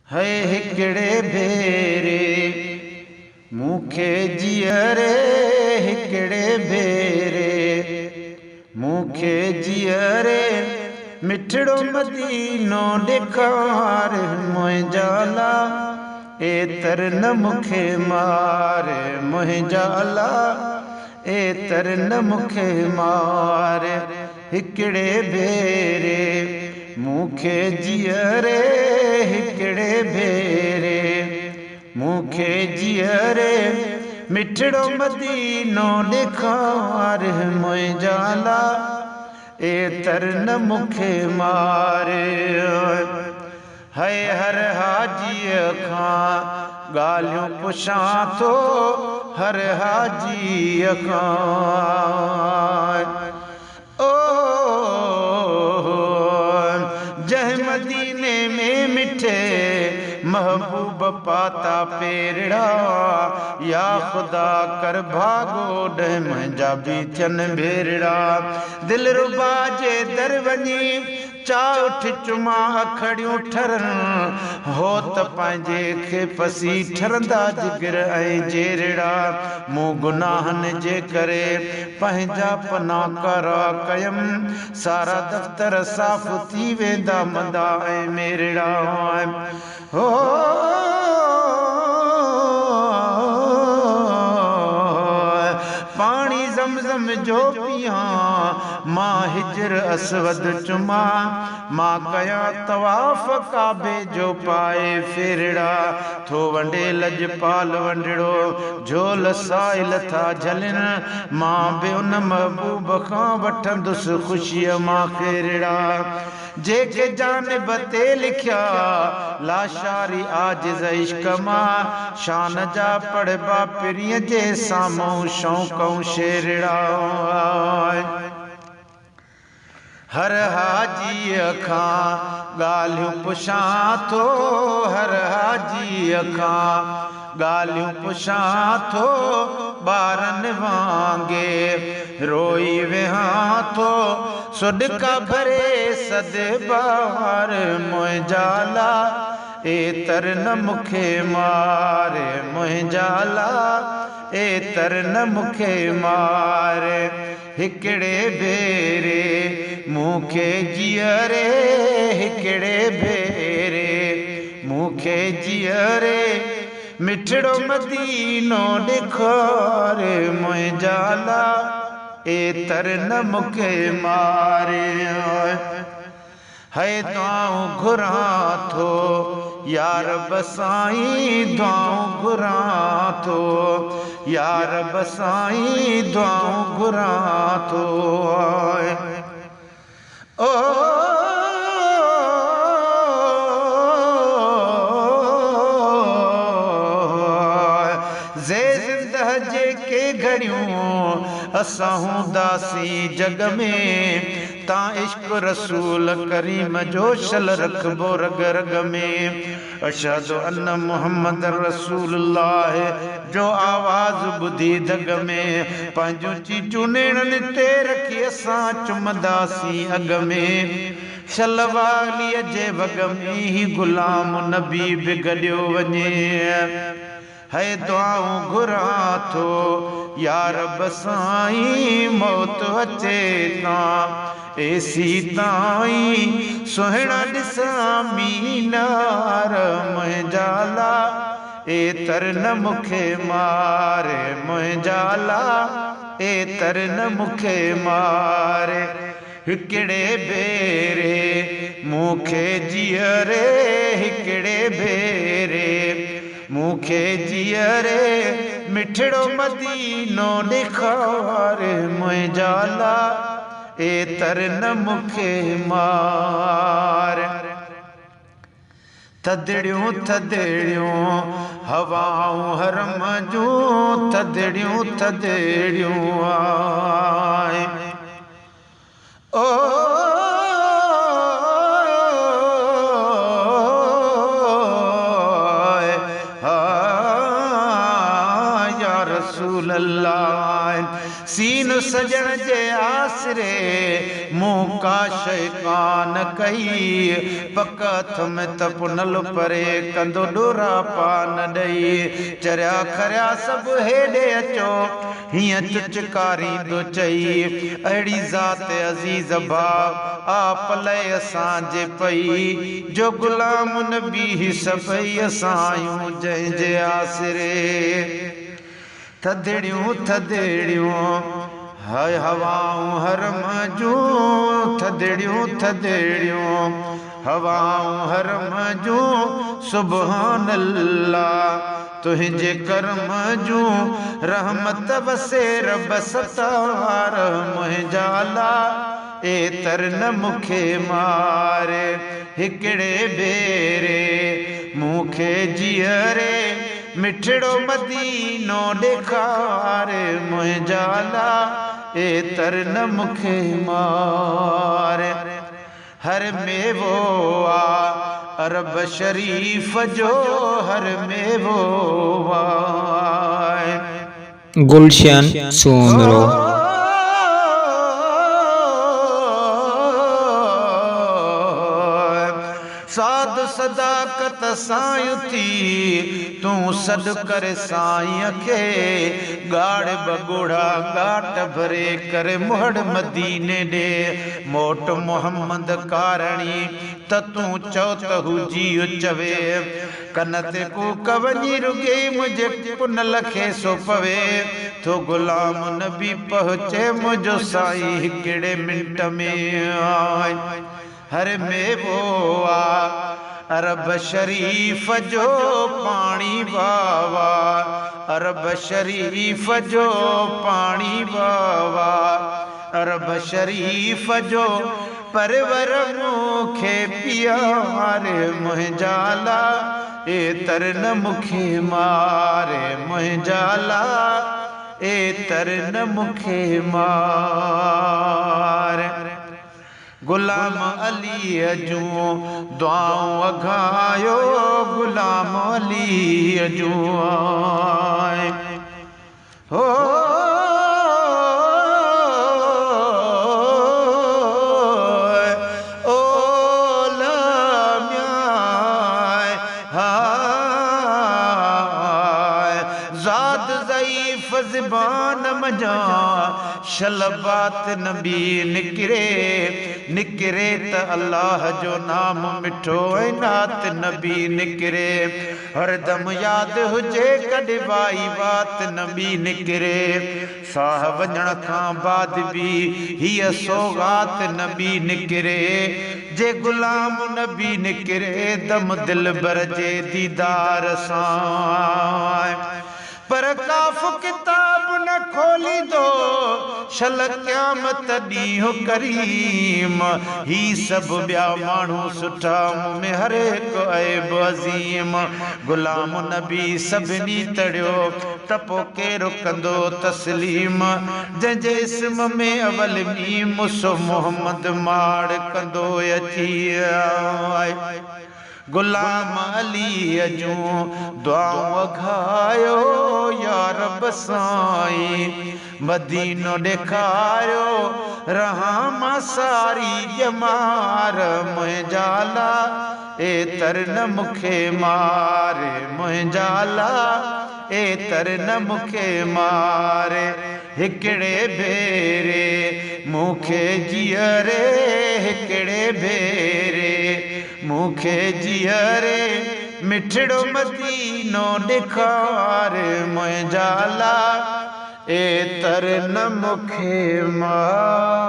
है हिकिड़े भेरे मूंखे जीअरे, हिकिड़े भेरे मूंखे जीअरे, मिठड़ो मदीनो ॾेखार मुंहिंजा ला ए तर न मूंखे मार, मुंहिंजा ला ए तर न मूंखे मार। हिकिड़े भेरे मूंखे जीअरे, हिकिड़े भेरे मूंखे जीअरे, मिठड़ो मदीनो ॾेखार मुंहिंजा ला ए तर न मूंखे मार। है हर हाजीअ खां ॻाल्हियूं पुछां थो, हर हाजीअ खां। ओ जंहिं मदीने में मिठे महबूब पाता पेरड़ा, या ख़ुदा कर भागो ॾह मुंहिंजा बि थियनि भेरड़ा। दिल रुबा जे दर वञी चाउठ चुमा अखड़ियूं ठरनि, हो त पंहिंजे खे पसी ठरंदा जिगर ऐं जेरड़ा। मूं गुनाहनि जे करे पंहिंजा पना कारा कयमि, सारा दफ़्तर साफ़ थी वेंदा मंदा ऐं मेरड़ा। हो पाणी ज़मज़म जो पियां, मां हिजर अस्वद चुमा, मां कयां तवाफ़ काबे जो पाए फेरड़ा। थो वंडे लजपाल वंडड़ो, झोल साइल था झलनि, मां बि उन महबूब खां वठंदुसि ख़ुशीअ मां खेरड़ा। जेके जानिब ते लिखिया लाशारी आजिज़ इश्क मां, शान जा पढ़बा पीरीअ जे साम्हूं शौक़ ऐं शेरड़ा। हर हाजीअ खां ॻाल्हियूं पुछां थो, हर हाजीअ खां ॻाल्हियूं पुछां थो, ॿारनि वांगे रोई विहां थो, सुॾका भरे सदबार मुंहिंजा ला ए तर न मूंखे मार, मुंहिंजा ला ए तर न मूंखे मार। हिकिड़े भेरे मूंखे जीअरे, हिकिड़े भेरे मूंखे जीअरे, मिठड़ो मदीनो ॾेखार मुंहिंजा ला ए तर न मूंखे मार। है दुआऊं घुरां थो यार बसाईं, दुआऊं घुरां थो यार बसाईं, दुआऊं घुरां थो। ओ ज़े ज़िंदा जेके घड़ियूं असां हूंदासीं जग में, तां इश्क रसूल करीम जो शल रखबो रग रग में। अशहदु अन्न मोहम्मद रसूलुल्लाह जो आवाज़ ॿुधी दग में, पंहिंजूं चीजूं नेणनि ते रखी असां चुमंदासीं अॻ में। शलवालीअ जे वॻ में ही ग़ुलाम नबी बि गॾियो वञे। है दुआऊं घुरां थो यार बसाईं, मौत अचे तां एसी ताईं सुहिणा ॾिसां मीनार मुंहिंजा ला ए तर न मूंखे मार, मुंहिंजा ला ए तर न मूंखे मार। हिकिड़े भेरे मूंखे जीअरे, हिकिड़े भेरे मूंखे जीअरे, मिठड़ो मदीनो ॾेखार मुंहिंजा ला ए तर न मूंखे मार। थधड़ियूं थधड़ियूं हवाऊं हरम जूं, थधड़ियूं थधड़ियूं आए। ओ या रसूल अल्लाह, سين سڄڻ جي آسري مون ڪا شيء ڪانه ڪئي. پڪ اٿم ته پنهل پري ڪندو ڏوراپا نه ڏئي. چريا کريا سڀ هيڏي اچو هيئن چچڪاريندو چئي. اهڙي ذات عزيز ڀاء آ پلئه اسان جي پئي. جو غلام نبي هي سڀئي اسان آهيون جنهن جي آسري. ٿڌڙيون ٿڌڙيون هوائون حرم جون ٿڌڙيون ٿڌڙيون هوائون حرم جون سبحان الله تنهنجي ڪرم جون رحمت وسي رب ستار منهنجا الله اي تر نه مون کي مار هڪڙي ڀيري مون کي جيئري مٺڙو مدينو ڏيکار منهنجا لا اي تر نه مون کي مار. هر ميوو آ عرب شريف جو هر ميوو آ. گلشن سومرو. ساڌ صداقت سان اٿي تون سڏ ڪر سائينء کي، ڳاڙ ٻه ڳوڙها ڳاٽ ڀري ڪر مهڙ مديني ڏي، موٽ محمد ڪارڻي ته تون چئو ته هو جيء چوي، ڪن تي ڪوڪ وڃي رڳي منهنجي پنهل کي سو پوي، ٿو غلام نبي پهچي منهنجو سائين هڪڙي منٽ ۾. هر ميوو آ عرب شريف جو پاڻي واوا عرب شريف جو پاڻي واوا عرب شريف جو پرور مون کي پيار منهنجا لا اي تر نه مون کي مار منهنجا لا اي تر نه مون کي مار. غلام عليء جون دعائون اگهايو غلام عليء جون هو. ذات ضعيف زبان منجهان شل بات نبي نڪري، نڪري ته الله جو نام مٺو ۽ نعت نبي نڪري. هردم ياد هجي ڪڏهن وائي وات نبي نڪري. ساهه وڃڻ کان بعد به هيء سوغات نبي نڪري. جي غلام نبي نڪري دم دلبر جي ديدار سان. پر ڪاف ڪتاب نه کوليندو، شل قيامت ڏينهن ڪريم. هي سڀ ٻيا ماڻهو سٺا، مون ۾ هر هڪ عيب عظيم. غلام نبي سڀني تڙيو، ته پو ڪير ڪندو تسليم. جنهن جي اسم ۾ اول ميم، سو محمد ماڙ ڪندو اچي. غلام عليء جون دعائون اگهايو يا رب سائين مدينو ڏيکاريو رهان مان ساري ڄمار منهنجا لا اي تر نه مون کي مار منهنجا لا اي تر نه مون کي مار هڪڙي ڀيري مون کي جيئري هڪڙي ڀيري مون کي جيئري مٺڙو مدينو ڏيکار منهنجا لا اي تر نه مون کي مار.